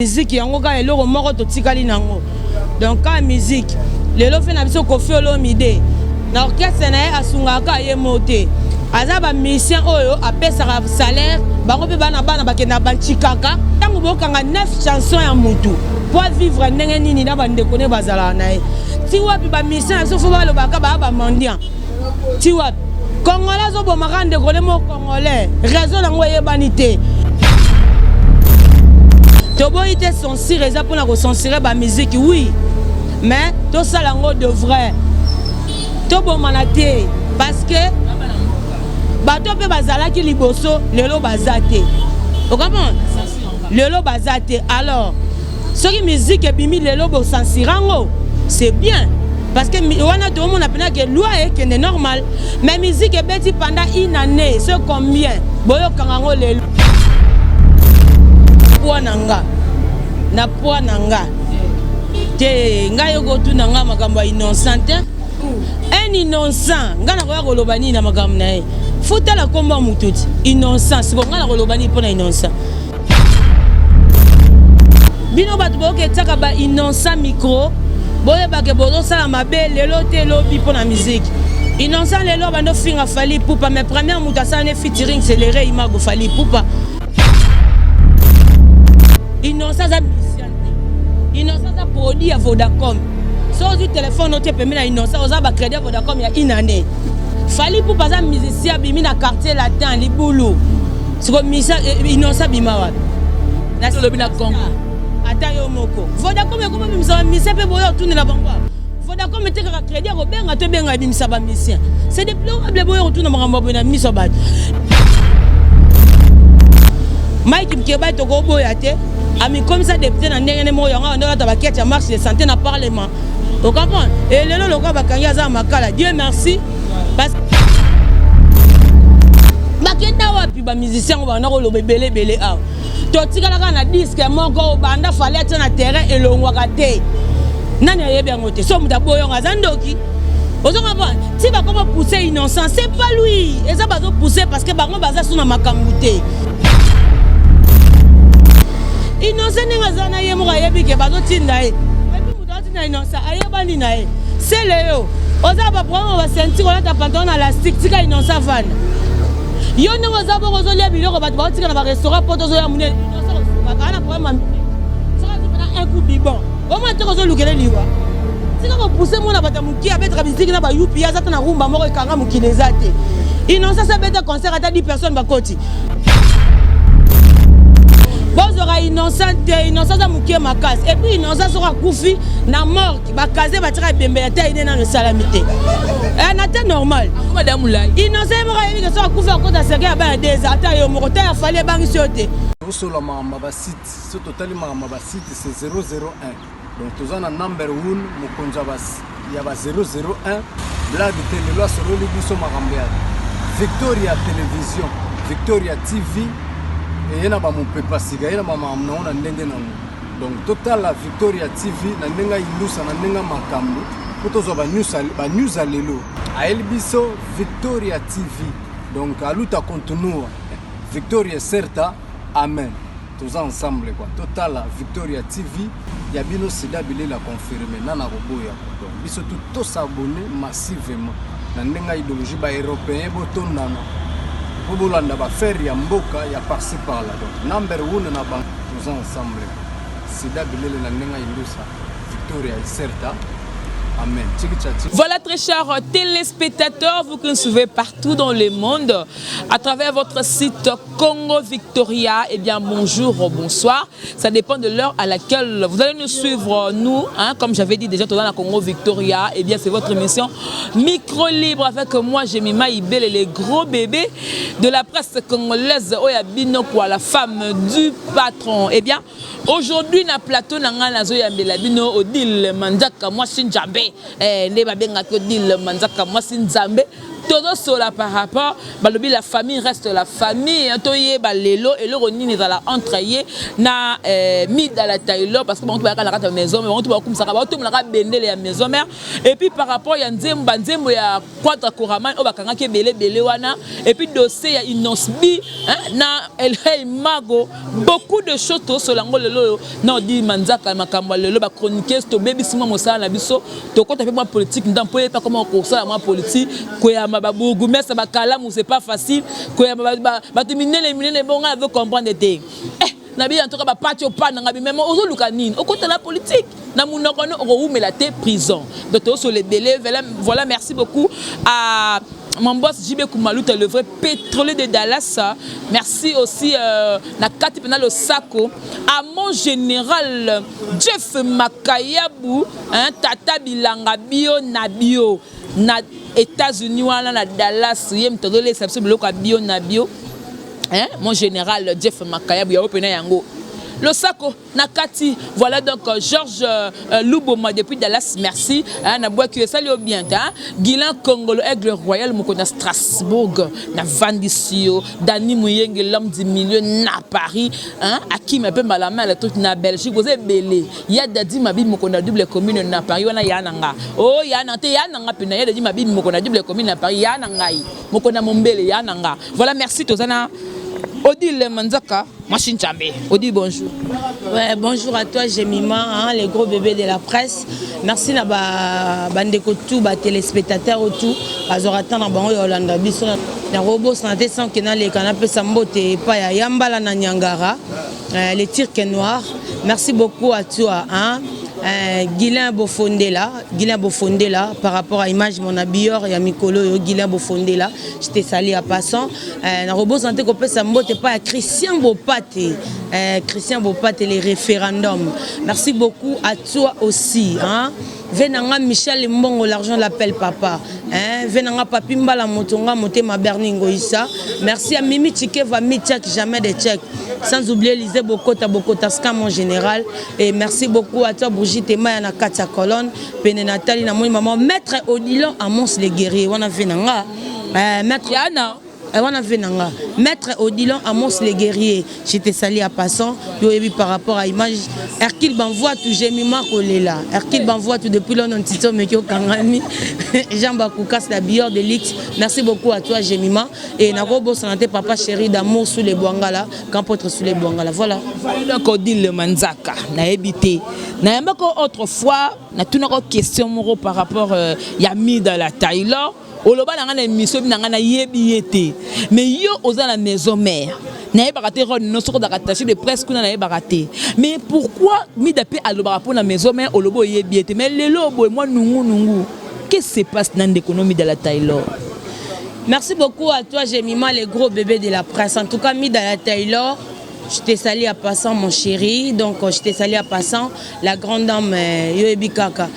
Musique yango kaka eloko moko totikali nango donc kaka musique lelo fe na biso Koffi Olomide na orchestre na ye asungaka kaka ye moko te aza ba musicien oyo apesaka salaire bango mpe bana bana bakendaka banchikaka ntango bokanga 9 chanson ya mutu po avivre ndenge nini na bandeko ne bazalaka na ye ti wapi ba musicien na biso fo balobaka baa ba mendiant ti wapi congolais azoboma kaka ndeko ne moko congolais raison nango eyebani te toboyi te censure eza mpona kocensure bamusike oui mais tosala yango de vrai tobomana te parce que bato mpe bazalaki liboso lelo baza te okomprendre lelo baza te alors soki musique ebimi lelo bosansira yango c'est bien parce que wana toomona mpena ke loi ekende normal mais musique ebeti pendant une année ce combien boyokanga yango lelo poids na nga na poids na nga te ngai okotuna nga makambo ya innocent te un innocent ngai nakoya koloba nini na makambo na ye futala nkombo ya motu ti innocent siko ngai nakoloba nini mpo na innocent Bino bato boyoka etiaka ba innocent micro boyebake bozosala mabe lelo te lobi mpo na musique innocent lelo abandi ofinga Fally Ipupa mais première moto asala ne featuring c'est le Rey Mago Fally Ipupa innocent aza musicien te innocent aza produit ya Vodacom soki ozwi telefone otie pembeni na innocent oza ba crédit ya Vodacom ya une année Fally Ipupa aza musicien abimi na quartier latin libulu siko misa eh, innocent abima wapi Tolobi na Congo. Ata yo moko. Vodacom ekoma bimisa ba musiciens pe boyo otunela bango. Vodacom etekaka crédit ya kobenga to ebenga ebimisa ba musiciens. C'est déplorable boyo kotuna makambo ya boye na miso ya bato. Mike Mkebai tokoboya te amikomisa député na ndenge ne moko yango abandi olata bakete ya marche de santé na parlement ocomprendre e lelo lokola bakangi aza makala dieu merci parce bakenda wapi ba musicien yango banda koloba ebele ebele awa totikala kaka na diske moko banda fali atia na terrain elongwaka te nani ayebi yango te so moto aboyongo aza ndoki ozo comprendre ti bakoma pousser innocent c'est pas lui eza bazo pousser parce que bango baza su na makambo te innocent ndenge aza na ye moko ayebi ke bazotinda ye na innocent ayebani na ye sele yo oza ba problème ba ceinture olata pantalon na elastique tika innocent avanda yo ndenge oza bongo ozolia biloko bato baotika na barestaurant poto ozoya monene innocent kosukaka ana problème ya minene soki azwi mpena un coup bibon omona te kozolukele liwa tika kopuse mwana bato ya mokie abetaka biziki na bayupi aza ta na rumba moko ekanga mokili eza te innocent abeta concert ata 10 personnes bakoti bozwaka innocent te innocent aza mokie makasi epuis innocent soki akufi na morgue bakaze batiaka ebembe ya tai nde nano esalami te eh, na te normal innocent ye moko ayebi ke soki akufi akota seke ya bana deza ata yo moko ta ya fali ebangisi yo te tosola makambo ya basite so totali makambo ya basite c'est 001 Donc toza na number one mokonzi ya ba 001 blague te lelo asololi biso makambo ya Victoria Television Victoria TV eye na bamopepa sika eye na bamakambo nango na ndenge nango donc totala Victoria TV na ndenge ya indusa na ndenge ya makambo mpo tozwa banews ya lelo ayeli biso Victoria TV donc aluta continua Victoria certa amen Toza ensemble quoi. Totala Victoria TV ya bino sida bilela confirme nana koboya quoi. Donc biso tout to s'abonner massivement na ndenge ya idéologie ba européens botondana po bolanda ba faire ya mboka ya par-ci par-là. Donc number one na bango toza ensemble quoi. Sida bilele na ndenge ya indusa Victoria Iserta. Amen. Voilà très chers téléspectateurs, vous qui nous suivez partout dans le monde à travers votre site Congo Victoria, eh bien bonjour, bonsoir. Ça dépend de l'heure à laquelle vous allez nous suivre, nous, hein, comme j'avais dit déjà tout à l'heure, Congo Victoria, eh bien c'est votre émission Micro Libre avec moi, Jemima Ibele, les gros bébés de la presse congolaise, Oya Bino, quoi, la femme du patron. Eh bien, aujourd'hui, na plateau, na nga nazo yambela bino, Odile Manzaka, mwasi Nzambe, eh, nde babengaki Odile Manzaka, mwasi Nzambe. Tozosola par rapport, balobi la famille reste la famille. Toyeba lelo eloko nini ezala entre ye na Mida la Taylor, parce que bango bayaka na kati ya maison, mais bango bakumisaka, baotomolaka bendele ya maison mère. Et puis par rapport ya nzembo, banzembo ya Quadra Koraman oyo bakangaki ebele ebele wana, et puis dossier ya Innoss'B na El Hey Mago, beaucoup de choses tozosola yango lelo oyo na Odile Manzaka. Makambo ya lelo, bachroniqueuse, tobebisi mwa mosala na biso. Tokɔta mpe mwa politique nda mpo yepa koma kosala mwa politique, koyamba babourgmestre, bakalamu, c'est pas facile. Koyamba bato minene minene, bonga nazo comprendre te. Nabi en tout cas bapati opananga bimema, ozoluka nini? Okota na politique na munoko no, okowumela te prison. Donc tozosola ebele. Voilà, merci beaucoup à mon boss JB Koumalouta, le vrai pétrolier de Dallas. Merci aussi na kati pena le sako à mon général Jeff Makayabu, hein, Tata Bilanga bio na bio na États-Unis wana na Dallas, ye moto azolesa biso biloko ya bio na bio, hein, mon général Jeff Makayabu ya pena yango losako na kati. Voilà, donc Georges Luboma depuis Dallas, merci, hein, na bwaki esali yo bien, hein? Guilain Congolo, Aigle Royal, moko na Strasbourg na vandisi yo. Dani Muyenge, l'homme du milieu na Paris, hein? Akima mpe malama la truc na Belgique, oza ebele. Ya Dadi Mabi, moko na double commune na Paris wana, ya na nga o ya na te, ya na nga mpena. Ya Dadi Mabi, moko na double commune na Paris, ya na ngai, moko na Mombele, ya na nga. Voilà, merci. Toza na Odile Manzaka Machine Djambé. Odile, bonjour. Ouais, bonjour à toi, Jemima, hein, les gros bébés de la presse. Merci na ba bandeko tout, ba téléspectateurs tout. Bazora na bango Yolanda biso na robot santé sans que na le canapé sambote pa ya Yambala na Nyangara, les Turcs noirs. Merci beaucoup à toi, hein. Guilain Bofondela, Guilain Bofondela, par rapport à image mon habilleur, ya mikolo yo Guilain Bofondela, je te salue en passant. Na robot santé kopesa mbote pa ya Christian Bopate, Christian Bopate, les référendums. Merci beaucoup à toi aussi, hein. Venanga Michel Mbongo, l'argent l'appelle papa, hein. Venanga Papi Mbala Motonga Motema Bernie Ngoïsa. Merci à Mimi Chikeva Mi Check, jamais de check. Sans oublier Lisée Bokota Bokota Scam en général. Et merci beaucoup à toi Brigitte Maya na Katia Colonne, Pene Nathalie na moi maman Maître Odilon Amos les guerriers. Wana venanga. Maître Yana. Wana ve na nga Maître Odilon Amos le guerrier, je te salue en passant. Yo oyebi par rapport à image Hercule Banvoi tu Jemima kolela Hercule Banvoi tu depuis London Tito meki okangami Jean Bakoukas la bière de luxe. Merci beaucoup à toi, Jemima, et nakobosana te papa chéri d'amour sous les Bwangala, campotre sous les Bwangala. Voilà. Donc Odile Manzaka, nayebi te, nayambako autrefois, natunaka question moko par rapport ya Mida la Taylor. Oloba na ngai na émission na ngai, nayebi ye te, mais yo oza na maison mère, nayebaka te rôle no soki ozalaka attaché de presse kuna, nayebaka te. Mais pourquoi Mida mpe alobaka mpo na maison mère, oloba oyebi ye te, mais lelo boye mwa nungunungu, qu'est-ce qui se passe na ndeko no Mida la Taylor? Merci beaucoup à toi, Jemima, les gros bébés de la presse. En tout cas, Mida la Taylor, je te salue en passant, mon chéri. Donc, je te salue en passant. La grande dame, yo kaka.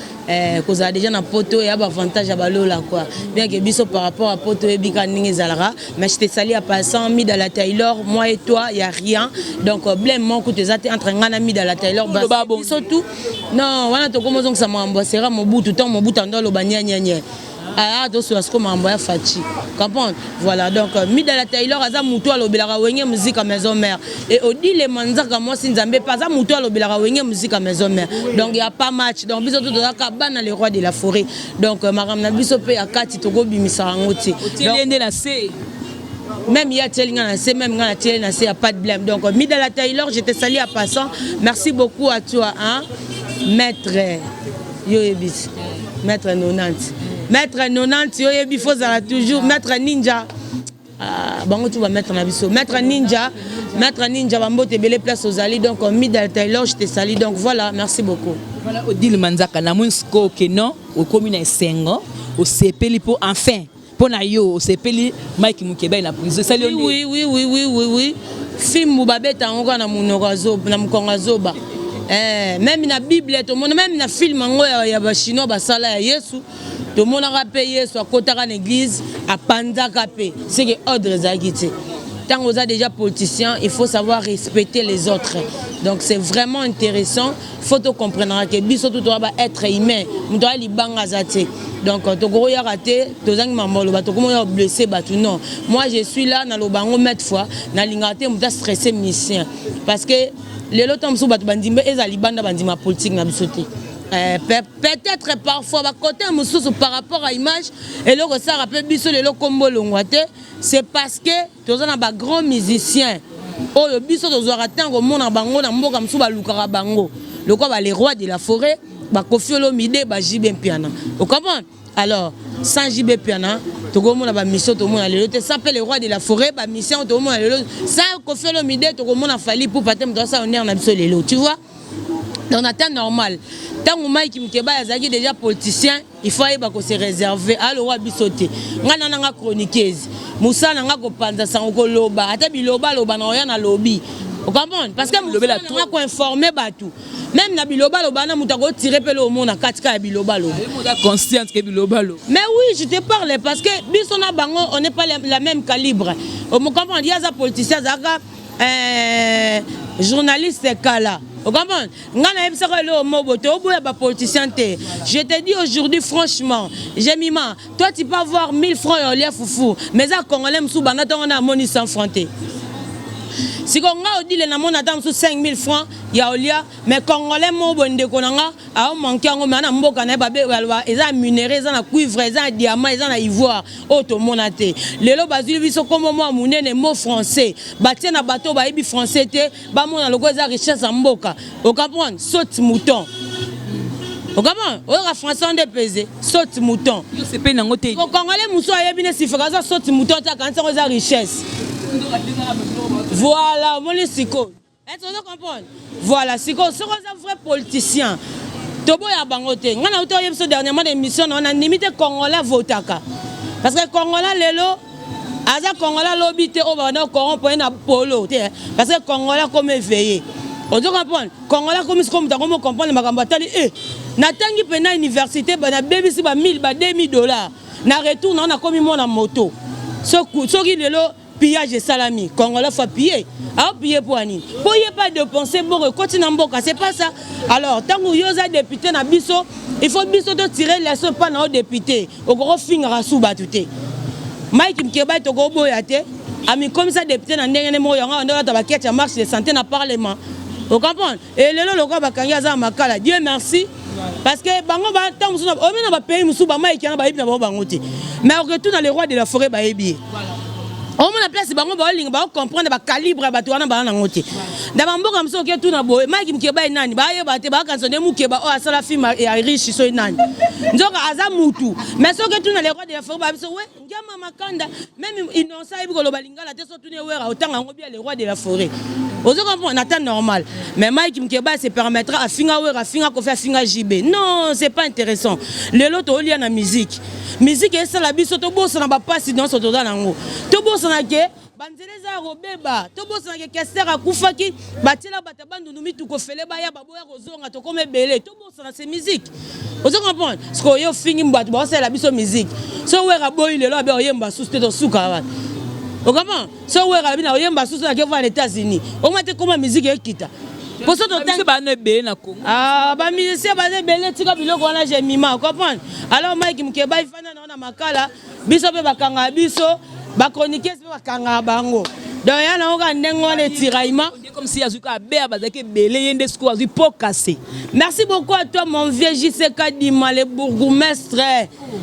Kozala déjà na poto ya baavantage ya balola quoi, bien que biso par rapport à poto oyebi kaka ndenge ezalaka. Mais je te salue en passant, Mida la Taylor. Moi et toi, y a rien, donc blème moko toza te entre ngai na Mida la Taylor. Biso tout non wana tokoma ozongisa makambo ya sera Mobutu. Ntango Mobutu ando aloba nianianie, aya tosola siko makambo ya Faci, comprendre. Voilà, donc Mida la Taylor aza motu alobelaka Wenge Musique ya maison mère, et Odile Manzaka mwasi Nzambe mpe aza motu alobelaka Wenge Musique ya maison mère. Donc ya pas match. Donc biso to tozalaka bana le roi de la forêt. Donc makambo na biso mpe ya kati tokobimisaka yango te. Otieli nde na se. Même ya tieli nga na se, même nga na tieli na se, ya pas de blème. Donc Mida la Taylor, je te salue en passant. Merci beaucoup à toi, hein, maître. Yo yebisi maître 90, maître 90, yo yebi fozala toujours maître ninja. Ah, bango tu bamaître na biso, maître ninja, maître ninja, bambote ebele place ozali. Donc Mida Taylor, je te salue. Donc voilà, merci beaucoup. Voilà, Odile Manzaka, namoni sikoyo ke non, okomi na esengo, osepeli mpo enfin mpo na yo osepeli Mike Mukebai na prison esali. Oui, fimbu babeta yango kaka na monoko, na mokongo azoba. Même na Bible tomona, même na film yango ya bachinois basala ya Yesu, tomonaka mpe Yesu akotaka na église, apanzaka mpe seke ordre ezalaki te. Tant oza déjà politicien, il faut savoir respecter les autres. Donc c'est vraiment intéressant. Faut to comprendre que biso tout toza ba être humain. Moto aza libanga aza te. Donc tokokoyaka te, tozangi mambo oloba, tokomoya blessé bato. Non, moi je suis là, naloba yango maintes fois, nalingaka te moto astresse musicien, parce que lelo ntango mosusu bato bandimba eza libanda, bandima politique na biso te. Peut-être parfois bakote mosusu par rapport à image, eloko esalaka mpe biso lelo kombo elongwa te, c'est parce que toza na bagrand musicien oyo biso tozwaka ntango komona bango na mboka mosusu, balukaka bango lokola ba le roi de la forêt, baKoffi Olomide, baJB Mpiana, ocomprendre? Alors sans JB Mpiana, tokomona bamission tomona lelo te. Sans mpe le roi de la forêt, bamission tokomona lelo. Sans Koffi Olomide, tokomona Fally Ipupa te, moto asala honneur na biso lelo, tu vois? Donc na temps normal, ntango Mike Mukeba azalaki déjà politicien, il faut ayeba kose réserver. Alowa biso te. Ngai na nanga chroniqueuse, mosala na nga kopanza sango, koloba ata biloba aloba na oya nalobi, ocomprendre? Parce que mosala na nga koinforme bato. Même na biloba aloba na moto akotire mpe lo omona katika ya biloba aloba. Consciente ke biloba aloba. Mais oui, je te parle parce que biso na bango, on n'est pas la même calibre, ocomprendre? Ye aza politicien, azalaka journaliste kala, ocomprendre? Ngai nayebisaka eloko moko te, oboya bapoliticien te. Je te dis aujourd'hui franchement, Jemima, toi tu peux avoir 1000 francs ya olia fufu, mais eza congolais mosusu banda ntongo na amoni 100 francs te. Siko nga Odile namoni ata mosusu 5000 francs ya olia, mais congolais moko boye, ndeko na nga, aomanke yango, mais ana mboka na ye baloba eza minerai, eza na cuivre, eza na diamant, eza na ivoire oyo tomona te. Lelo bazwili biso kombo mwa monene, mot français, batie na bato oyo bayebi français te, bamona lokola eza richesse ya mboka, ocomprendre? Saute mouton, ocomprendre? Oyoka français nde pese saute mouton. Sepeli nango te. Congolais mosusu ayebi ne sifaka aza saute mouton te, akanisi yango eza richesse. Voilà, omoni sikoyo, ozo comprendre? Voilà, sikoyo soki oza vrai politicien, toboya bango te. Ngai nauti oyebi biso dernièrement na émission na wana, ndimi te congolais votaka, parce que congolais lelo aza congolais alobi te oyo babanda corrompre ye na polo te, parce que congolais akomi éveillé, ozo comprendre? Congolais akomi sikoyo moto akomi comprendre makambo. Atali e natangi mpe na université, nabebisi ba 1000, ba 2000 dollars, na retour na nakomi mona moto. Soki lelo pillage esalami, congolais faut piller, aopille mpo ya nini? Mpo ye pa dépense mbongo ekoti na mboka, c'est pas ça? Alors ntango yo oza député na biso, il faut biso totire leçon mpa na yo. Député okoki ofingaka su bato te. Mike Mukebayi, tokoboya te, amikomisa député na ndenge nde moko yango nde olata bakete ya marche de santé na parlement, ocomprendre? E lelo lokola bakangi, aza na makala, Dieu merci, parce que bango ntango mosusu omi na bapays mosusu, bamaiki wana bayebi na bango bango te, mais oketuna le roi de la forêt, bayebi ye. Omona place bango baolinga baocomprendre bacalibre ya bato wana baa nango te. Na bamboka mosusu, oke tuna boye Mike Mukeba ye nani, bayeba te, bakanisa nde Mukeba oyo asala film ya riche soki nani, nzoka aza mutu. Mais soki tuna le roi de la forêt, babiso we ngiama makanda, même innocent ayebi koloba lingala te. So tuni ewera otanga yango bia le roi de la forêt, ozo comprendre? Na temps normal, mais Mike Mukeba se permettra afinga Wera, afinga Kofi, afinga JB? Non, c'est pas intéressant. Lelo toolia na musique, musique esala biso tobosana bapasi nyonso toza nango, tobosana ke banzela eza ya kobeba, tobosana ke Kester akufaki, batiela bato Bandundu mituko fele, baya baboya kozonga, tokoma ebele, tobosana. C'est musique, ozo comprendre? Parce que oyo ofingi bato baosalela biso musique. So Wera boyi lelo abe oyemba susu te, tosuka wana, ocomprendre? So Wera abi na oyemba susu, nake vana États-Unis, omwa te koma musique ekita. Poso totangi bana ebele na Congo. Ah, bamusicien baza ebele, tika biloko wana, Jemima, comprendre? Alors Mike Mukeba ifanda na na makala, biso mpe bakangaka biso, bachroniqueuse mpe bakangaka bango. Donc ya nango kaka ndenge wana, etiraillement. Comme si azwi kaka abeya bazalaki ebele, ye nde sikoyo azwi po kase. Merci beaucoup à toi, mon vieux JCK Dima, le bourgmestre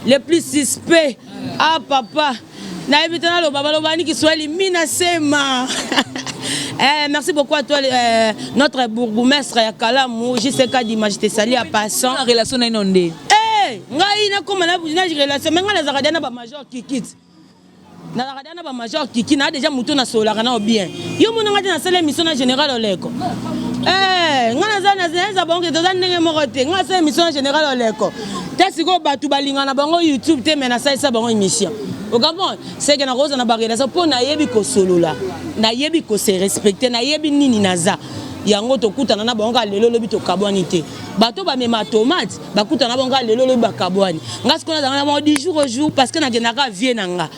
le plus suspect. Ah papa, nayebi te naloba, baloba ni Kiswahili, mi nasema. Eh, merci beaucoup à toi, notre bourgmestre ya Kalamu, JCK Dima, je te salue à passant. Na relation na ye no nde? Eh, ngai nakoma na relation, mais ngai nazalaka dia na bamajor kikit, nazalaka dia na bamajor kiki na déjà motu nasololaka nao bien. Yo monanga te nasala émission na général Oleko. Eh, ngai naza naza bango, toza ndenge moko te. Ngai nasala émission na général Oleko te. Sikoyo bato balingana na bango YouTube te, mais nasalisa bango émission, ocomprendre? Seke nakozala na barelation mpo nayebi kosolola, nayebi kose respecte, nayebi nini naza yango. Tokutana na bango kaka lelo, lobi tokabwani te. Bato bamema tomate, bakutana na bango kaka lelo, lobi bakabwani. Nga sikoyo nazalanga na bango du jour au jour, parce que nakendaka vie na nga.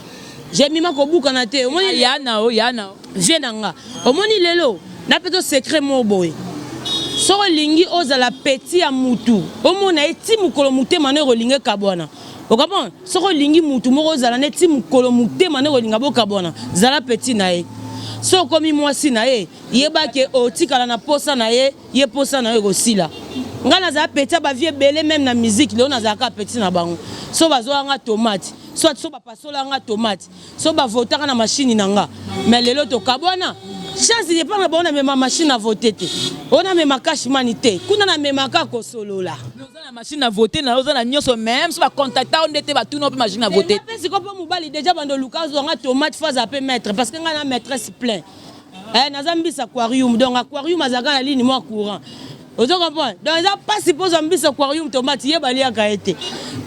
Jemima kobukana te omoni ya na o ya na o vie na nga omoni lelo napesa secret moko boye soki olingi ozala petit ya mutu omona ye ti mokolo motema no ekolinga ekabwana ocomprendre soki olingi mutu moko ozala ne ti mokolo motema no ekolinga bokabwana zala petit na ye soki okomi mwasi na ye yeba ke otikala na posa na ye ye posa na yo ekosila ngai nazala petit ya bavie ebele meme na musique lelo nazalaka petit na bango so bazwaka nga tomate soit so bapasolaka nga tomate so bavotaka na machine na nga mais lelo tokabwana chance epa na bango namema machine à voter te oyo namema cashmani te kuna namemaka kosolola oza na machine à voter na oza na nyonso même so bacontacta o nde te batuna mpe machine à voter mpe sikoyo mpo mobali déjà bando oluka azwanga tomate fo aza mpe maître parce que ngai na maîtresse plein. Eh, naza mbisa aquarium donc aquarium azalaka na ligne mwa courant ozo comprendre donc eza mpasi mpo ozwa mbisa aquarium tomate ye baliaka ye te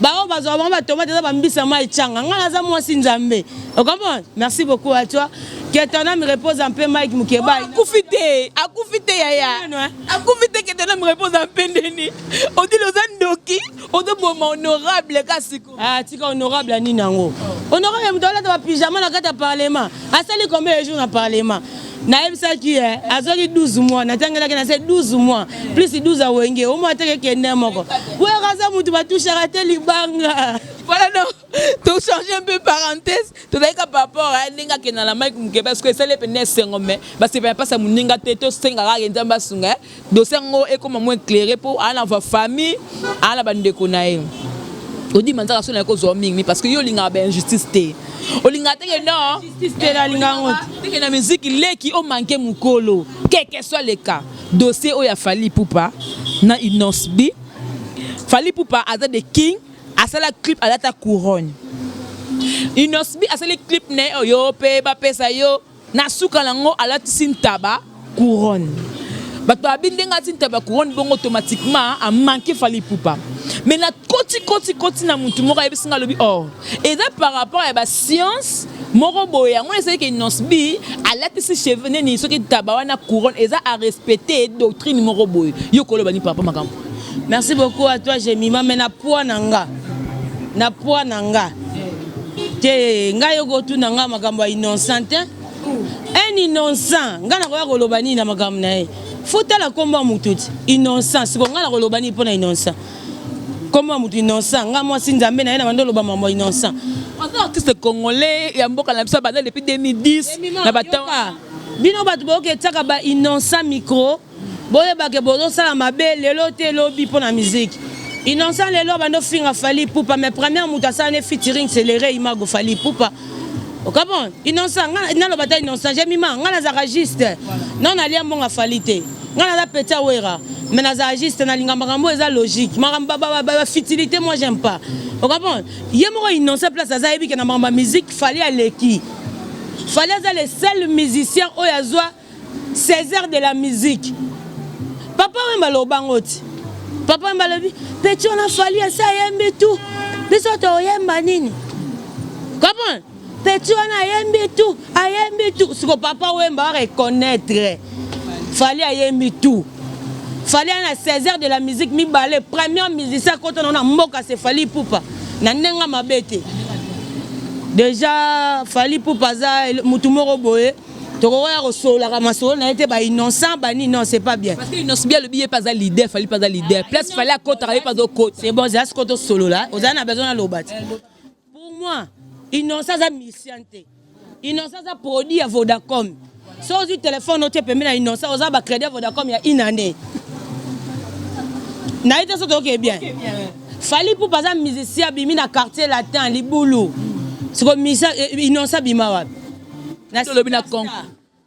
bango bazwa bango batomate eza bambisa mai ecanga ngai naza mwasi nzambe ocomprendre merci beaucoup à toi que ton âme repose en paix Mike Mukebayi akufi te akufi te yaya akufi te que ton âme repose en paix ndeni odile oza ndoki ozoboma honorable kasi Ah, tika honorable ya nini yango honorable moto alata bapyjama na kati ya parlement asali combien de jours na parlement nayebisaki ye azwaki 12 mois natangelaki na se 12 mois plus 12 awenge omoi ateke kende moko wera aza motu batushaka te libanga. Voilà, donc tochange un peu parenthèse, tozalaki ka par rapport a ndenge akenda na Mike Mokeba, parce que esali pene esengo, mais basepela mpasi ya moninga te. Tosengaka kaka Nzambe asunga dossier yango ekoma mo éclairé, mpo aa na famille, aa na bandeko na ye. Odima nzaka so na ye kozwa mingi, parce que yo olingaka bainjustice te, olingaka teke non. Justice te, nalinga yango. Teke na musique leki omanke mokolo, quel que soit le cas. Dossier oyo ya Fally Ipupa na Innoss'B, Fally Ipupa aza the king, asala clip alata couronne. Innoss'B asali clip na ye oyo mpe bapesa yo na suka nango alatisi ntaba couronne. Bato babi ndenge alati ntaba couronne bongo, automatiquement amanke Fally Ipupa. Mais na koti koti koti na mutu moko ayebisi nga, alobi or eza par rapport ya bascience moko boye yango ezalaki ke Innoss'B alatisi cheveux neni soki ntaba wana couronne eza arespecte doctrine moko boye. Yo koloba ni par rapport makambo? Merci beaucoup à toi Jemima, mais na poids na nga, na poids na nga te, ngai okotuna nga makambo ya innocent te. Un innocent, ngai nakoya koloba nini na makambo na ye? Futala nkombo ya motu ti innocent. Siko ngai nakoloba nini mpo na innocent, nkombo ya motu innocent? Ngai mwasi nzambe na ye na bando oloba makambo ya innocent. Aza artiste congolais ya mboka na biso, abanda depuis 2010 na batemps. Bino bato boyoka etiaka ba innocent micro, boyebake bozosala mabe lelo te elobi mpo na musique. Innocent lelo bando finga Fally Ipupa, mais première moto asala ne featuring, c'est le Rey Mago Fally Ipupa. Okabon innocent, nga naloba ta innocent Jemima, nga nazalaka juste non, nalia mbongo Fally te. Nga naza petit awera, mais nazala juste, nalinga makambo eza logique, makambo bafutilité moi j'aime pas. Okabon ye moko innocent place aza yebi ke na makambo ya musique Fally aleki. Fally aza le seul musicien oyo azwa Césaire de la musique. Papa Wemba alobango ti Papa Wemba alobi petit wana Fally asi ayembi tu, biso toyemba nini? Comprendre, petit wana ayembi tu, ayembi tu. Siko Papa Wemba areconnaître Fally ayembi tu. Fally na Césaire de la musique mibale, premier musicien akota na mboka c'est Fally Ipupa na ndenge mabe te. Déjà Fally Ipupa aza mutu moko boye, tokokoya kosololaka masolo na ye te, bainnocent bani, non, c'est pas bien. Parce que Innoss'B alobi ye mpe aza leader, Fally mpe aza leader, place Fally akotaka ye mpe azokota. C'est bon, eza sikoyo tosolola, ozala na besoin naloba te. Pour moi, innocent aza musicien te, innocent aza produit ya Vodacom. So ozwi telefone otie pembeni na innocent, oza bacrédit ya Vodacom ya une année na ye te. So toyoke bien, Fally Ipupa aza musicien abimi na Quartier Latin libulu. Siko innocent abima wapi? Tolobi na congo.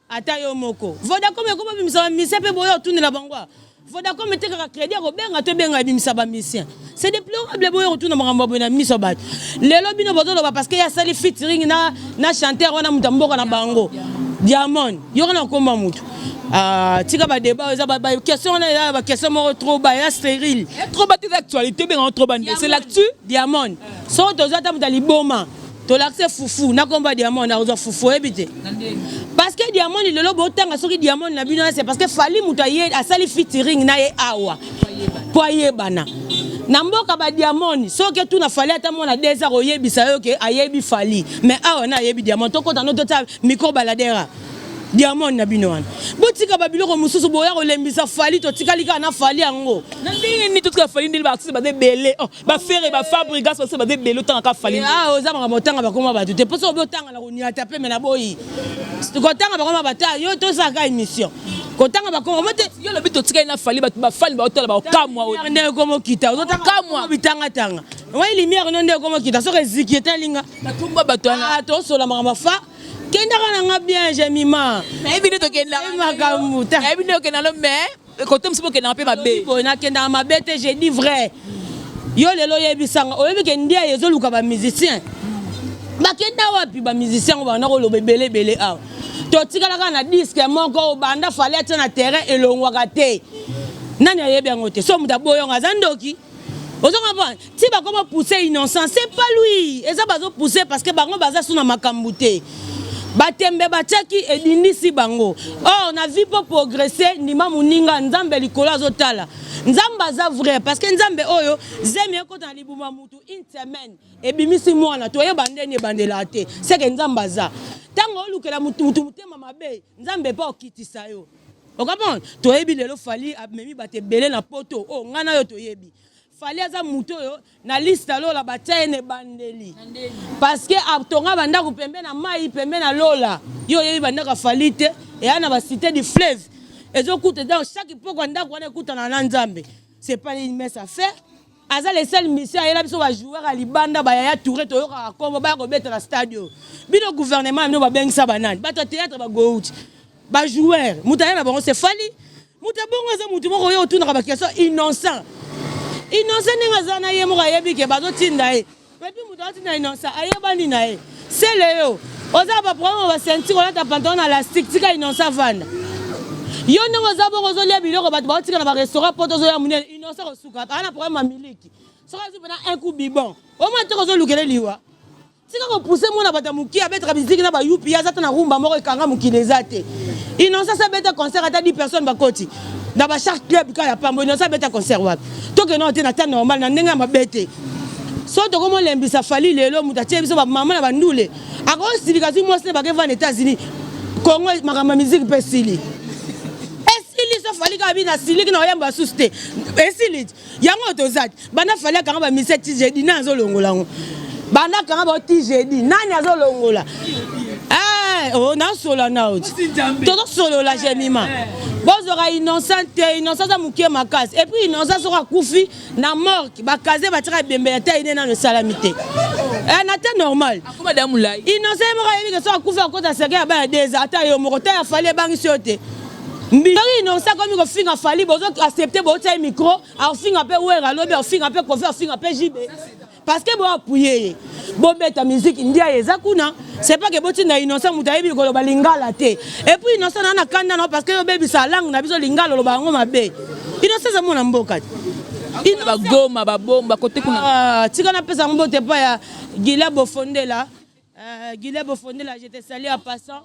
Ata yo moko, Vodacom ekoma bimisa bamusicien mpe boya otundela bango. Vodacom etekaka crédit ya kobenga to ebenga ebimisa bamusicien. C'est déplorable, boya kotuna makambo ya boye na miso ya bato. Lelo bino bozoloba parce que ye asali featuring na chanteur wana, moto ya mboka na bango, Diamond. Yoka na komba motu. Ah, tika badébat, eza baquestion wana, eza baquestion moko trop ba eza stérile. Trop ba te, actualité obenga trop ba, c'est l'actu. Diamond, soki tozwa ata moto ya liboma, tolakise fufu na komba Diamond, akozwa fufu. Oyebi te, parce que Diamond lelo botanga soki Diamond na bino, c'est parce que Fally moto aye asali featuring na ye awa po ayebana. Na mboka ba Diamond, soki etuna Fally ata mwana 2 ans akoyebisa yo ke ayebi Fally. Mais awa na ayebi Diamond, tokota no totia micro baladera. Diamond na bino wana. Botika ba biloko mosusu boya kolembisa Fally, totikali kaka na Fally yango. Na ndenge nini totika Fally ndenge ba artistes baza ebele? Oh, ba Ferre, ba Fabregas baza baza ebele otanga kaka Fally. Ah, oza makambo otanga bakoma bato te. Poso obi otanga na koniata pe me na boyi. Kotanga bakoma bato, yo tosalaka émission. Kotanga bakoma mo te. Yo lobi totikali na Fally, bato ba fally baotala baokamwa. Ndenge ekoma okita, ozotanga Kamwa. bitanga tanga. Wai lumière no ndenge ekoma okita, soki eziki etalinga. Batumba bato wana. Ah, tosola makambo fa. Kendaka na nga bien, Jemima. Nayebi nde tokendaka. Makambo ta. Nayebi nde okendaka mais kote mosusu bokendaka mpe mabe. Boye nakendaka mabe te, je dis vrai. Yo lelo oyebisanga, oyebi ke ndiaye ezoluka ba musicien. Bakenda wapi ba musicien ngo banda koloba ebele ebele awa. Totikala kaka na disque moko obanda Fally atia na terrain elongwaka te. Nani ayebi yango te? So moto aboyonga aza ndoki. Ozo comprendre? Ti bakoma pousser innocent, c'est pas lui. Eza bazo pousser parce que bango baza sous na makambo te. Batembe batiaki edindisi bango. Or na vie po progresser ndima muninga Nzambe likolo azotala. Nzambe aza vrai parce que Nzambe oyo zemi ekota na libuma mutu une semaine ebimisi mwana toyeba ndeni ebandela te. C'est que Nzambe aza. Tango olukela mutu mutu motema mabe, Nzambe pa okitisa yo. Ocomprendre? Toyebi lelo Fally amemi bato ebele na poto. Oh nga na yo toyebi. Fally aza mutu oyo na liste ya lola batia ye na ebandeli. Parce que atonga bandako pembe na mayi pembe na lola. Yo oyebi bandako ya Fally te, eya na ba cité du fleuve. Ezokuta donc chaque pokwa ndako wana ekutana na Nzambe. C'est pas une mince affaire. Aza le seul musicien ayela biso ba joueur ya libanda ba Yaya Touré toyokaka kombo baya kobeta na stade oyo. Bino gouvernement na bino babengisa ba nani? Bato ya théâtre ba gouti. Ba joueur, moto aya na bango c'est Fally. Moto ya bongo aza moto moko oyo otunaka ba question innocent. Innocent ndenge aza na ye moko ayebi ke bazotinda ye. Et puis moto azotinda innocent ayebani na ye. Sele yo oza ba problème ba ceinture olata pantalon na élastique tika innocent avanda. Yo ndenge oza bongo ozolia biloko bato baotika na ba restaurant poto ozoya monene innocent kosuka aza na problème ya miliki. Soki azwi mpena un coup bibon omona te kozolukele liwa. Tika ko pousser mwana bato ya mokie abetaka biziki na ba yupi aza ta na rumba moko ekanga mokili eza te. Innocent abeta concert ata 10 personnes bakoti na ba shark club kaka ya pambo. Innocent abeta concert wapi? Tokende te na temps normal na ndenge ya mabe te. So tokomolembisa Fally lelo moto atie biso ba mama na bandule akosilika azwi mwasi na bake vanda États-Unis. Congo makambo ya musique mpe esili. Esili so Fally kaka bino asiliki na oyamba basusu te. Esili yango toza te. Banda Fally akanga ba musicien ti jeudi nani azolongola yango? Banda akanga ba ti jeudi nani azolongola? Eh, oh nasola na oti. Tozosolola Jemima. Bozwaka innocent te, innocent aza moke makasi. Et puis innocent soki akufi na morgue, bakaze batiaka ebembe ya taille nano esalami te. Eh, na temps normal. Akoma da molai. Innocent ye moko ayebi ke soki akufi akota cercueil ya bana 2 ans, ata yo moko taille ya Fally ebangisi yo te. Mbi. Soki innocent akomi kofinga Fally, bozo accepter botia ye micro, afinga pe Wera lobi, afinga pe Koffi, afinga pe JB. Parce que bo appuyer ye. Bobeta musique ndia eza kuna. C'est pas que botinda innocent moto ayebi koloba lingala te. Et puis innocent na na kanda na parce que yo bebisa langue na biso lingala oloba yango mabe. Innocent za mwana mboka. Ba goma ba bomba kote kuna. Ah, tika na pesa mbote pa ya Gila Bofondela. Gila Bofondela, je te salue en passant.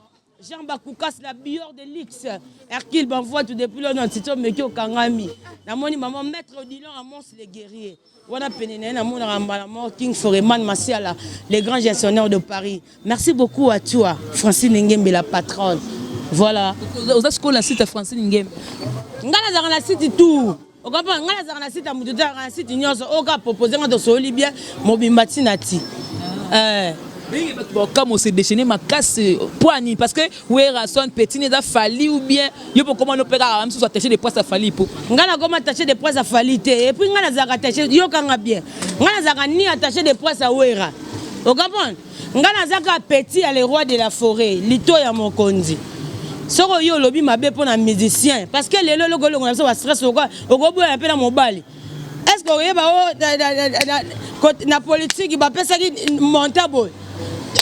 Jean Bakoukas, la bior de luxe. Hercule Banvoitou depuis lors Tito Meki okangami. Namoni maman maître Odilon Amos le guerrier. Wana pene na ye namonaka mbala moko King Foreman Masiala, le grand gestionnaire de Paris. Merci beaucoup à toi, Francine Ngembe la patronne. Voilà. Oza sikoyo na site ya Francine Ngembe. Nga nazalaka na site tout. Okomprendre nga nazalaka na site ya motu te, nazalaka na site nyonso oyo kaka propose nga tosoli bien mobimba ntina ti. Ndenge bato bakama ose déchaîner makasi po ani parce que Werrason petit eza Fally ou bien yo po koma no pe kaka misusu attaché de presse ya Fally po. Nga nakoma attaché de presse ya Fally te et puis nga nazalaka attaché yokanga bien. Nga nazalaka ni attaché de presse ya Werra. Okomprendre? Nga nazaka petit ya le roi de la forêt, lito ya mokonzi. Soko yo olobi mabe mpo na musicien parce que lelo eloko elongo na biso ba stress okoboya mpe na mobali. Est-ce que oyeba o na politique bapesaki monta boye?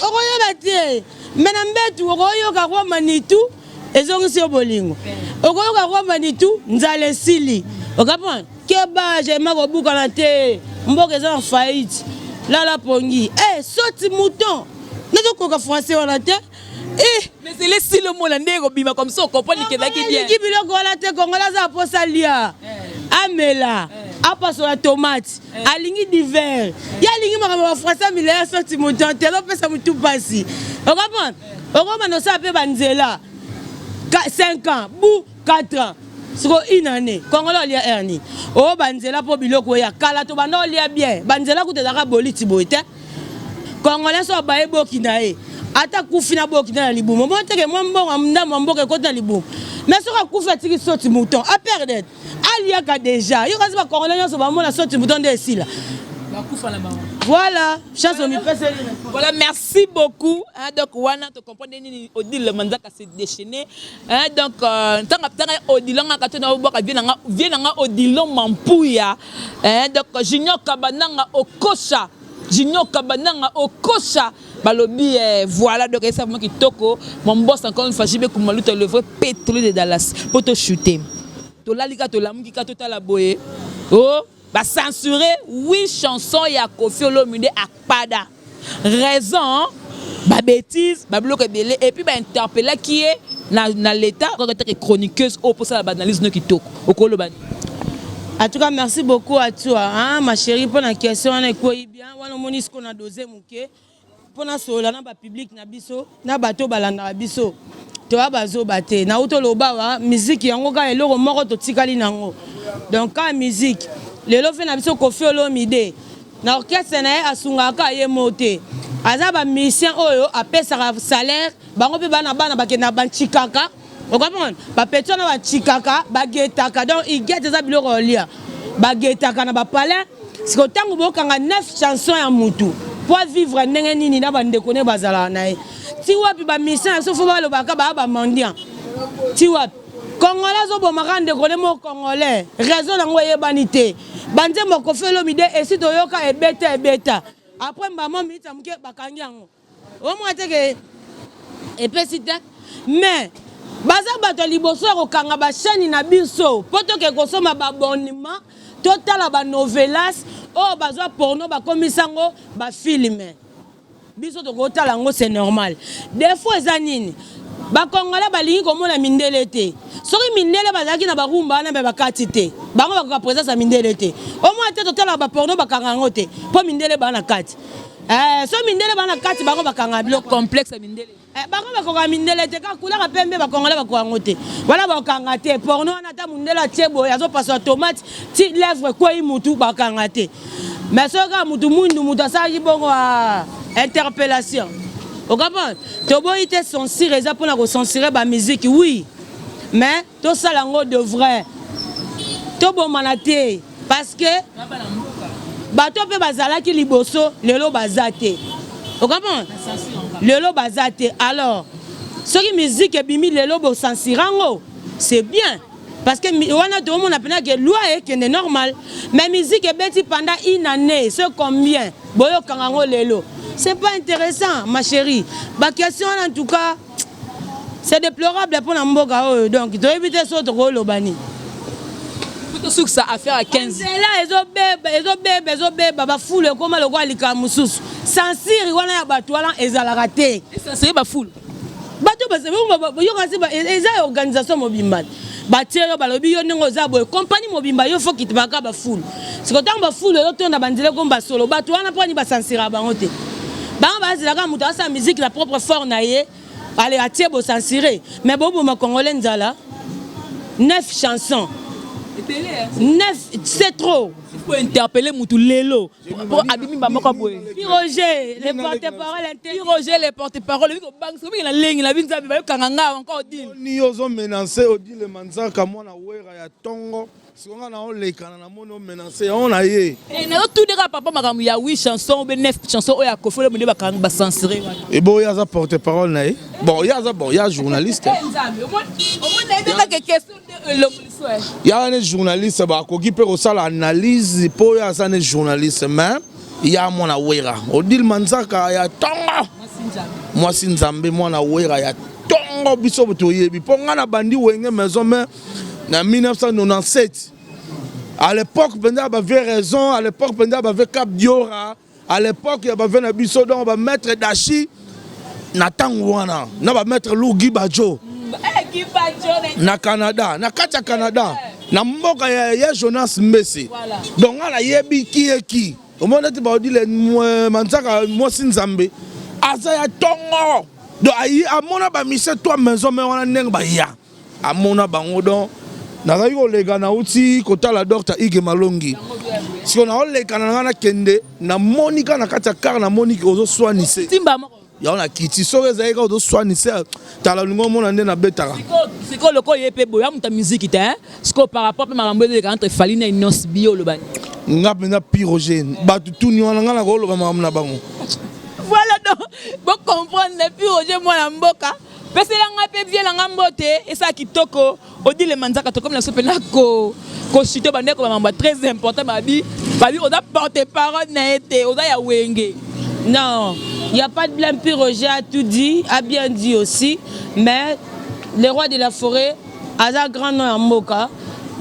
Okoyeba te. Mais na mbetu okoyoka roi Manitou ezongisi yo bolingo. Okoyoka roi Manitou nzala esili. Okomprendre? Keba jema kobukana te. Mboka eza na faillite. Lala pongi. Eh, soti mouton. Nazokoka français wana te. Eh. Mais c'est les silo mola ndenge kobima comme ça comprendre que ezalaki bien. Eliki biloko wana te Congolais aza posa lia. Amela. Apasola tomate, alingi divers, ye alingi makambo ya bafrançais mileya soti moto te, azopesa motu mpasi. Okomprendre, okomanda osala mpe banzela 5 ans bu 4 ans, siko une année congolais olia aire nini? Oyo banzela mpo biloko oya kala, tobanda olia bien, banzela kuta ezalaka boliti boye te. Congolais so abaye boki na ye, ata kufi na boki na libumu, omoni teke mwa mbongo ndambo ya mboka ekoti na libumu. Mais soki akufi, atiki soti mouton, aperdre aliaka déjà. Yo kasi, bacongolais nyonso bamona soti mouton nde esila. Voilà, chance omipeseli. Voilà, merci beaucoup. Hein, donc wana to comprendre nini Odile Manzaka s'est déchaîné. Hein, donc tanga tanga Odilon nga to na obwaka vie nanga Odilon Mampuya. Hein, donc Junior Kabananga Okosha. Junior Kabananga Okosha balobi eh, voilà, donc esa vraiment kitoko. Mon boss encore une fois, JB Kumaluta, le vrai pétrolier de Dallas. Pour te shooter. Tolali ka, tolamuki ka, totala boye. Oh, bacensuré huit chansons ya Koffi Olomide Akpada, raison babêtise, babiloko ebele, et puis bainterpellaki ye na l'état kaka teke chroniqueuse oyo mposala baanalyse no kitoko, okoloba nini? En tout cas, merci beaucoup à toi, hein, ma chérie, pour la question. Wana ekwei bien wana, omoni siko na dose moke mpona solola na bapublic na biso, na bato balandaka biso. Toya bazoba te. Nauti oloba wa musique yango kaka eloko moko totikali nango. Donc kaka musique lelo mpe na biso, Koffi Olomide na orchestre na ye asungaka ye mo te, aza bamusicien oyo apesaka salaire bango mpe bana bana bakendaka bancikaka, okomprendre, bapeti wana bacikaka, bagetaka. Donc igete eza biloko ya kolia, bagetaka na bapalin. Siko ntango bokanga 9 chanson ya mutu po avivre ndenge nini na bandeko ne bazalaka na ye? Ti wapi bamusicien na biso fo balobaka baya bamendiant? Ti wapi congolais azobomaka ndeko ne mo congolais? Raison nango eyebani te. Banzembo Koffi Olomide esi toyoka, ebeta ebeta, après mbamo minute ya moke bakangi yango. Omona teke epesi te, mais baza bato ya liboso ya kokanga bachaîne na biso mpo toke kosomba baabonnement, totala banovelas oyo bazwa porno, bakomisa yango bafilm, biso tokotala yango, c'est normal. Des fois eza nini? Bakongolais balingi komona mindele te. Soki mindele bazalaki na barumba wana, mpe bakati te, bango bakoka présence ya mindele te. Omona te, totalaka baporno, bakanga yango te mpo mindele baa na kati. So mindele baa na kati, bango bakanga biloko. Complexe ya mindele. Bango bakoka mindele te, kaka kulaka pembe, bakongolais bakoka yango te. Wana bakokanga te porno wana, ata mondele atie boye, azopasola tomate ti lèvre ekwei, mutu bakanga te. Mais soki kaka mutu mwindu, mutu asalaki bongo, interpellation, ocomprendre. Toboyi te, censure eza mpona kocensurer bamusique, oui, mais tosala yango de vrai, tobomana te, parce que bato mpe bazalaki liboso, lelo baza te, ocomprendre, lelo baza te. Alors soki musique ebimi lelo, bocensurer yango, c'est bien, parce que wana toomona mpena ke loi ekende normal. Mais musique ebeti pendant une année, c'est combien? Boyokanga yango lelo, c'est pas intéressant, ma chérie. Baquestion wana, en tout cas, c'est déplorable mpona mboka oyo. Donc toyebi te so tokoloba nini. Tosukisa affaire ya 15. Nzela ezobeba, ezobeba, ezobeba, bafulu ekóma lokola likambo mosusu. Censure wana ya bato wana ezalaka te. Censure bafulu. Bato yoka, eza organisation mobimba, batie yo, balobi yo ndenge oza boye, kompani mobimba, yo fo kitibaka bafulu. Siko ntango bafulu ezotonda banzela, ekomi basolo. Bato wana mpo ani bacensuraka bango te? Bango bazelaka moto asala musique na propre fort na ye, ale atie, bocensurer, mais boboma congolais nzala. Neuf chansons, neuf, c'est trop. Il faut interpeller mutu lelo po abimi bamoko boye. Roger le porte-parole. Roger le porte-parole, biko bangisa biki na lengi na binza bayokanga nga encore Odile. Ni ozomenacer Odile Manzaka, mwana Wera ya ntongo. Siko nga na olekana, namoni omenacer yango na ye. Nazotundeka papa makambo ya 8 chanson ou 9 chanson oyo ya Koffi Olomide bakanga, bacensurer wana. Ebo ye aza porte parole na ye, bon, ye aza, bon, ye aza journaliste. Nzambe, omoni nayebi kaka question nde elongoliso. Ya wana journaliste, bakoki mpe kosala analyse mpo oyo aza ne journaliste. Mais ya mwana Wera, Odile Manzaka ya ntongo, mwasi Nzambe, mwana Wera ya ntongo, biso toyebi mpo ngai na bandi Wenge Maison mais na 1997. À l'époque mpenza bavie raison, à l'époque mpenza bavie Cap Diora, à l'époque ya bavie na biso, donc bamaître Dashi na ntango wana, na bamaître Lugi Bajo na Canada, na kati ya Canada. Na mboka ya, ya Jonas Mbese. Voilà. Donc nga nayebi ki ye ki. Omoni neti baodile manzaka mwasi nzambe aza ya tongo. Donc ayi amona ba mise toi maison mais wana ndenge baya. Amona bango donc nazali koleka nauti kotala Dr Ige Malongi. Siko naoleka na nga nakende namoni kaka na kati ya car namoni ozoswanise. Timba moko. Yango na kiti soki ezalaki kaka ozoswanise tala olingi omona nde nabetaka. Sikoyo lokola ye mpe boye amuta miziki te sikoyo par rapport mpe makambo ezoleka entre Fally na Innoss'B yo oloba nini? Nga mpenza Piroger bato tuni wana nga nakoloba makambo na bango. Voilà donc bo comprendre Piroger mwana mboka pesela nga mpe vie na nga mbote esala kitoko Odile Manzaka tokomi na biso mpena ko kochute bandeko ba mambo très important babi babi oza porte parole na ye te oza ya wenge. Non, il n'y a pas de blâme. Puis Roger a tout dit, a bien dit aussi. Mais le roi de la forêt, aza grand nom ya mboka.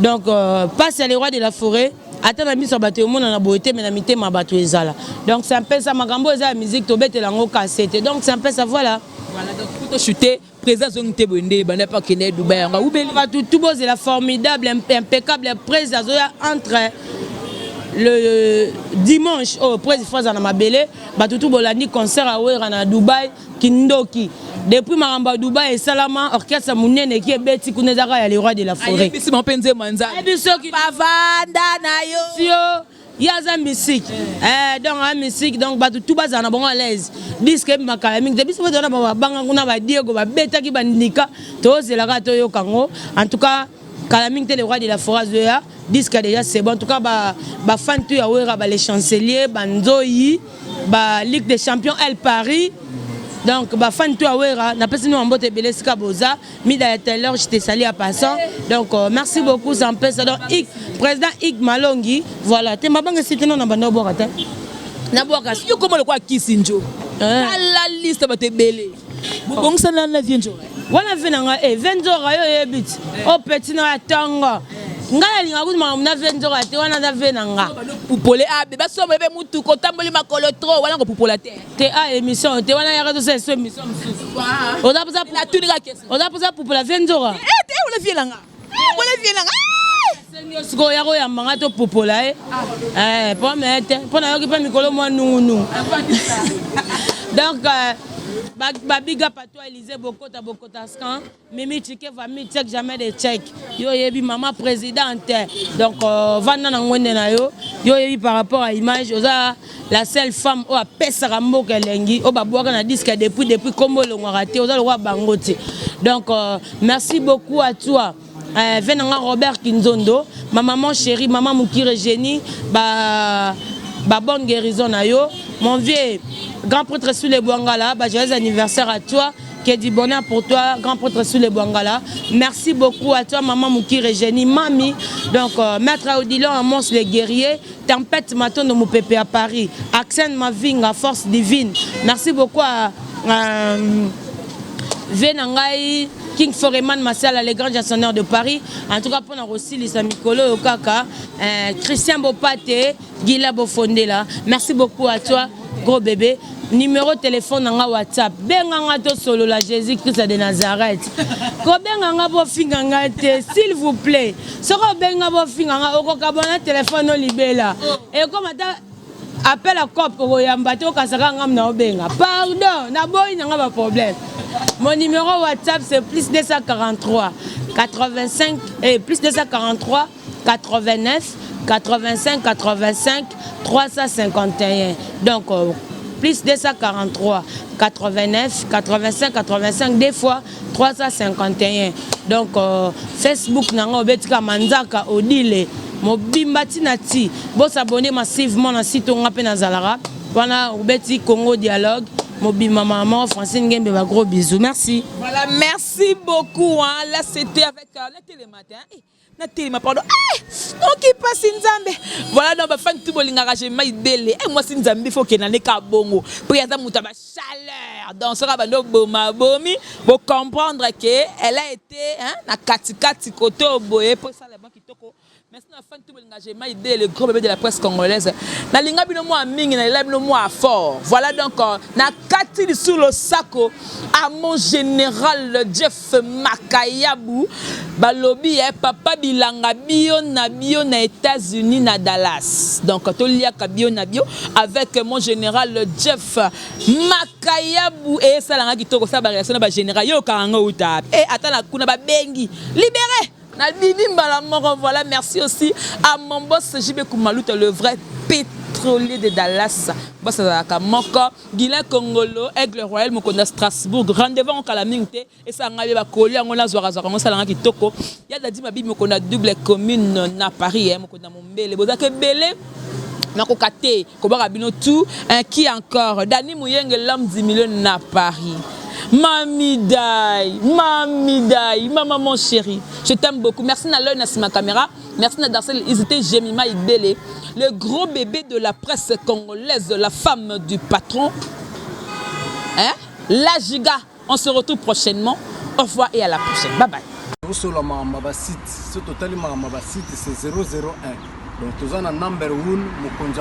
Donc, euh, passe à le roi de la forêt. ata na miso ya bato emonana boye te me na mitema ya bato ezala donc c'est un peu ça makambo eza ya musique tobetela yango kase te donc c'est un peu ça voilà. Voilà donc pour te chuter président azongi te boye nde ebanda mpe akende Dubai yango awubeli bato tout bozela formidable impeccable président azoya entre le dimanche oyo oh, président fo aza na mabele bato tout bolandi concert awera na Dubai kindoki depuis makambo ya Dubai esalama orchestre monene eki ebeti kuna ezaka ya le roi de la forêt ayebisi bango mpe nzembo ya Nzambe bavanda na yo ye aza mystique eh, donc aza mystique donc bato tout bazala na bango à l'aise disque ebima kala mingi te biso mpe toza na babanga kuna badiego babetaki bandika tozelaka toyoka yango en tout cas kala mingi te le roi de la forêt azoya disque déjà c'est bon en tout cas bafan tout ya wera ba les chanceliers banzoyi ba ligue des champions el paris donc bafan tout ya wera napesi no mbote ebele esika boza Mida ya Taylor, je te salue à passant. Donc, euh, merci beaucoup, ça ça. Donc, Ig, président Ig Malongi, voilà. T'es ma banque, c'était non, na banda boka te. Na boka. Yo comment le quoi Kisinjo? La liste ba te belé. Bongisa na na vie njo. Wana vie na nga eh vie nzoka yo yebi ti. O petit na ya tongo. Nga nalinga kutu makambo na vie nzoka te wana na vie na nga. Pupole abe basomba be mutuka otamboli makolo trop wana kopupola te. Te a émission te wana yaka tosala so émission mosusu. Oza posa natuni ka question. Oza posa pupola vie nzoka. Eh te wala vie na nga. Wala vie na nga. Sengi yo sikoyo ya koyamba nga topupola ye. Eh po me te mpo nayoki mpe mikolo mwa nungunungu. Donc euh, ba, ba big up à toi Élysée Bokota Bokota Scan Mimi Chikeva mi check jamais de check yo yebi maman présidente donc euh, vanda na ngwende na yo yo yebi par rapport à image oza la seule femme oyo apesaka mboka elengi oyo babwaka na disque depuis depuis kombo elongwaka te oza lokola bango te donc euh, merci beaucoup à toi euh, ve nanga Robert Kinzondo ma maman chérie maman Mukire Génie ba ba bonne guérison na yo mon vieux grand prêtre sous les Bwangala ba joyeux anniversaire à toi. Que du bonheur pour toi, grand prêtre sous les Bwangala. Merci beaucoup à toi, maman Mukire Génie, mami. Donc, euh, maître Odilon Amos, le guerrier. Tempête Matondo Moupepe à Paris. Accent Mavinga, force divine. Merci beaucoup à. Euh, Venangai, King Foreman Massala, le grand gestionnaire de Paris. En tout cas, pour nous mikolo kaka, euh, Christian Bopate, Gila Bofondela. Merci beaucoup à toi, gros bébé. Numéro téléphone nanga WhatsApp. Benga nga to solola Jésus-Christ de Nazareth. Kobenga nga bofinga nga te, s'il vous plaît. Soko benga bofinga nga okokabona téléphone olibela. Et comme ata appel à cop okoyamba te okasaka nga na obenga. Pardon, naboyi nanga ba problème. Mon numéro WhatsApp c'est plus 243 85 et plus 243 89 85 85 351 donc euh, plus 243 89 85 85 deux fois 351 donc euh, Facebook nanga obetika manzaka odile mobimba ntina ti bosabone massivement na site nga mpe nazalaka wana obeti Congo Dialogue mobimba maman Francine Ngembe ba gros bisous merci. Voilà, merci beaucoup hein. Là c'était avec euh, la télé matin. Eh, natelema pardon eh, noki mpasi nzambe voilà donc bafani tu bolingaka jema idele eh, mwasi nzambe fo okenda nde ka bongo mpo ye aza moto ya bachaleur donc soki abandi oboma bomi bocomprendre ke elle a été hein, na katikati kote oyo boye mpo esala mwa kitoko. Merci na fan tout bolinga Jema Idée, le gros bébé de la presse congolaise. Na linga bino mwa mingi, na lela bino mwa fort. Voilà donc euh, na kati sous le sako à mon général Jeff Makayabu balobi eh, papa bilanga bio na bio na États-Unis na Dallas. Donc toliaka bio na bio avec mon général Jeff Makayabu et esalanga kitoko sa ba réaction na ba général yo kanga uta. Eh ata na kuna babengi libéré nabimi mbala moko. Voilà, merci aussi à mon boss JB Kumaluta, le vrai pétrolier de Dallas, boss azalaka moko. Guilain Congolo, Aigle Royal, mokonzi ya Strasbourg, rendez-vous ngo kala mingi te. Esalanga ye bakoli yango, nazwakazwaka yango, esalanga kitoko. Ya Dadi Mabibi, mokonzi ya double commune na Paris, eh, mokonzi ya Mombele, bozalaka ebele, nakoka te kobaka bino tout, hein. Qui encore? Dani Muyenge, l'homme du milieu na Paris. Mami Dai, Mami Dai, maman mon chéri, je t'aime beaucoup. Merci na l'œil na sima caméra. Merci na Darcel Isité Jemima Ibele, le gros bébé de la presse congolaise, la femme du patron. Hein? La giga. On se retrouve prochainement. Au revoir et à la prochaine. Bye bye. Tosola makambo ya basite. So totali makambo ya basite, c'est 001. Donc toza na number 1, mokonzi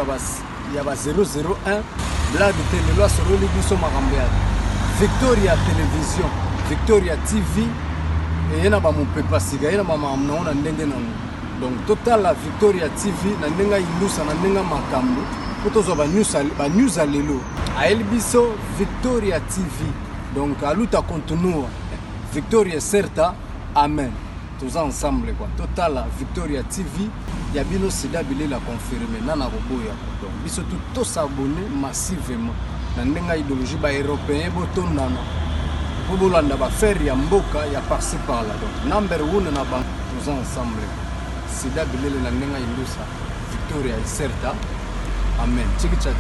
ya ba 001, blague te. Lelo asololi biso makambo ya Victoria Télévision, Victoria TV. Eye na bamopepa sika, ye na bamakambo nango na ndenge nango. Donc totala Victoria TV na ndenge ayindusa, na ndenge makambo, mpo tozwa banews ya lelo. Ayeli biso Victoria TV. Donc a luta continua, victoria certa, amen. Toza ensemble quoi. Totala Victoria TV ya bino. Sida bilela confirme nana koboya. Donc biso tu tos'abonner massivement na ndenge ya idéologie. Baeuropéen botondana mpo bolanda baaffaire ya mboka ya par-ci par-là. Donc number one na bango, toza ensemble. Sida bilele na ndenge ya indusa, victoria certa, amen. Chiki chachi.